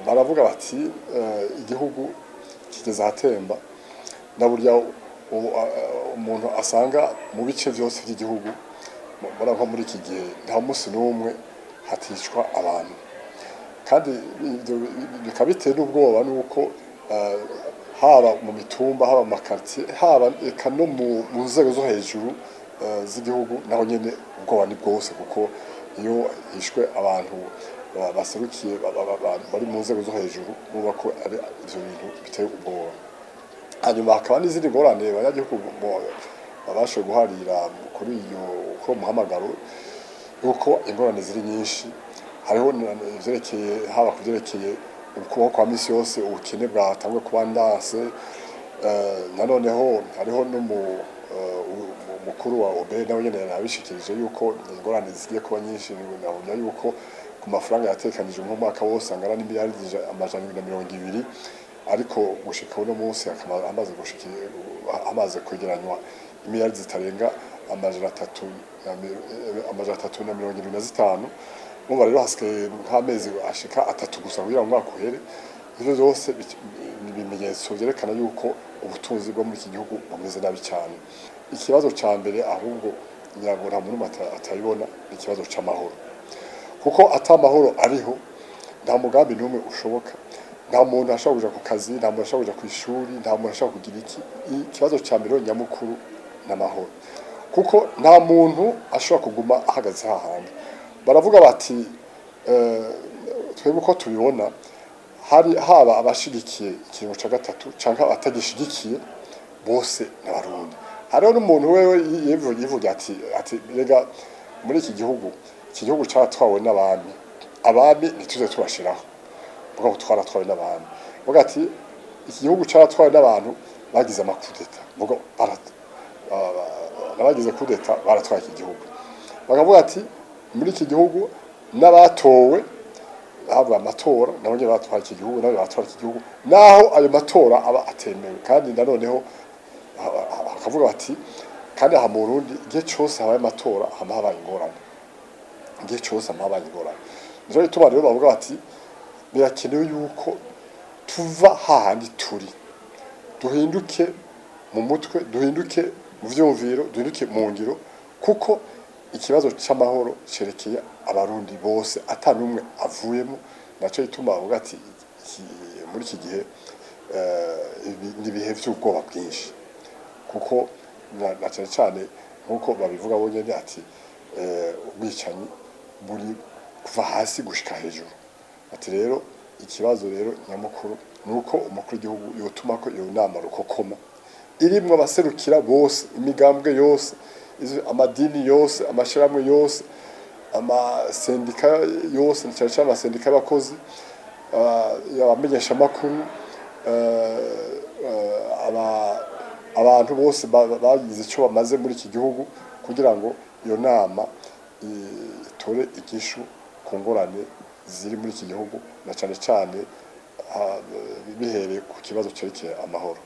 Baravuga bati igihugu kigeze ahatemba, na burya umuntu asanga mu bice byose by'igihugu, murabona nko muri iki gihe nta munsi n'umwe haticwa abantu, kandi ibyo bikaba bitewe n'ubwoba n'uko haba mu mitumba, haba mu makartier, haba eka no mu nzego zo hejuru z'igihugu, naho nyene ubwoba ni bwose, kuko iyo hishwe abantu baserukiye bari mu nzego zo hejuru, bumva ko ari ivyo bintu biteye ubwoba. Hanyuma hakaba n'izindi ngorane abanyagihugu babashe guharira kuri iyo kuri uwo muhamagaro, yuko ingorane ziri nyinshi. Hariho ivyerekeye, haba ku vyerekeye ukubaho kwa misi yose, ubukene bwatanguye kuba ndanse. Nanoneho hariho n'umukuru wa OBR nawe nyene yabishikirije yuko ingorane zigiye kuba nyinshi. Nabonye yuko ku mafaranga yatekanijwe nk'umwaka wose angana n'imiliyaridi 220, ariko gushika uno munsi hakaba hamaze kwegeranywa imiliyaridi zitarenga 375. Urumva rero hasigaye nk'amezi ashika 3 gusa kugira ngo umwaka uhere. Ivyo vyose ni ibimenyetso vyerekana yuko ubutunzi bwo muri iki gihugu bumeze nabi cyane. Ikibazo ca mbere ahubwo ngira ngo nta muntu atabibona, ni ikibazo c'amahoro, kuko ata mahoro ariho nta mugambi n'umwe ushoboka. Nta muntu ashobora kuja ku kazi, nta muntu ashobora kuja kw'ishuri, nta muntu ashobora kugira iki. Ikibazo ca mbere nyamukuru n'amahoro, kuko nta muntu ashobora kuguma ahagaze hahandi. Baravuga bati twebwe uko tubibona, hari haba abashigikiye ikiringo ca gatatu canke abatagishigikiye, bose n'Abarundi. Hariho n'umuntu wewe yivuga ati rega muri iki gihugu, iki gihugu caratwawe n'abami, abami ntituze tubashiraho, mugabo twaratwawe n'abami. Vuga ati iki gihugu caratwawe n'abantu bagize amakudeta, mugabo n'abagize kudeta baratwaye iki gihugu. Bakavuga ati muri iki gihugu n'abatowe havuye amatora nabo nyene batwaye iki gihugu, nabo batwara iki gihugu naho ayo matora aba atemewe. Kandi nanoneho bakavuga bati kandi aha mu Burundi igihe cose habaye amatora hama habaye ingorane, igihe cose hama habaye ingorane. Nico gituma rero bavuga bati birakenewe yuko tuva hahandi turi, duhinduke mu mutwe, duhinduke mu vyumviro, duhinduke mu ngiro, kuko ikibazo c'amahoro cerekeye Abarundi bose ata n'umwe avuyemo. Naco gituma bavuga ati muri iki gihe ni ibihe vy'ubwoba bwinshi, kuko na cane cane nkuko babivuga bonyene ati ubwicanyi buri kuva hasi gushika hejuru. Ati rero ikibazo rero nyamukuru nuko umukuru w'igihugu yotuma ko iyo nama rukokoma irimwo abaserukira bose, imigambwe yose, amadini yose, amashirahamwe yose, amasendika yose, cyane cyane amasendika y'abakozi, abamenyeshamakuru, abantu bose bagize icyo bamaze muri iki gihugu, kugira ngo iyo nama itore igishu ku ngorane ziri muri iki gihugu, na cyane cyane bihereye ku kibazo cyerekeye amahoro.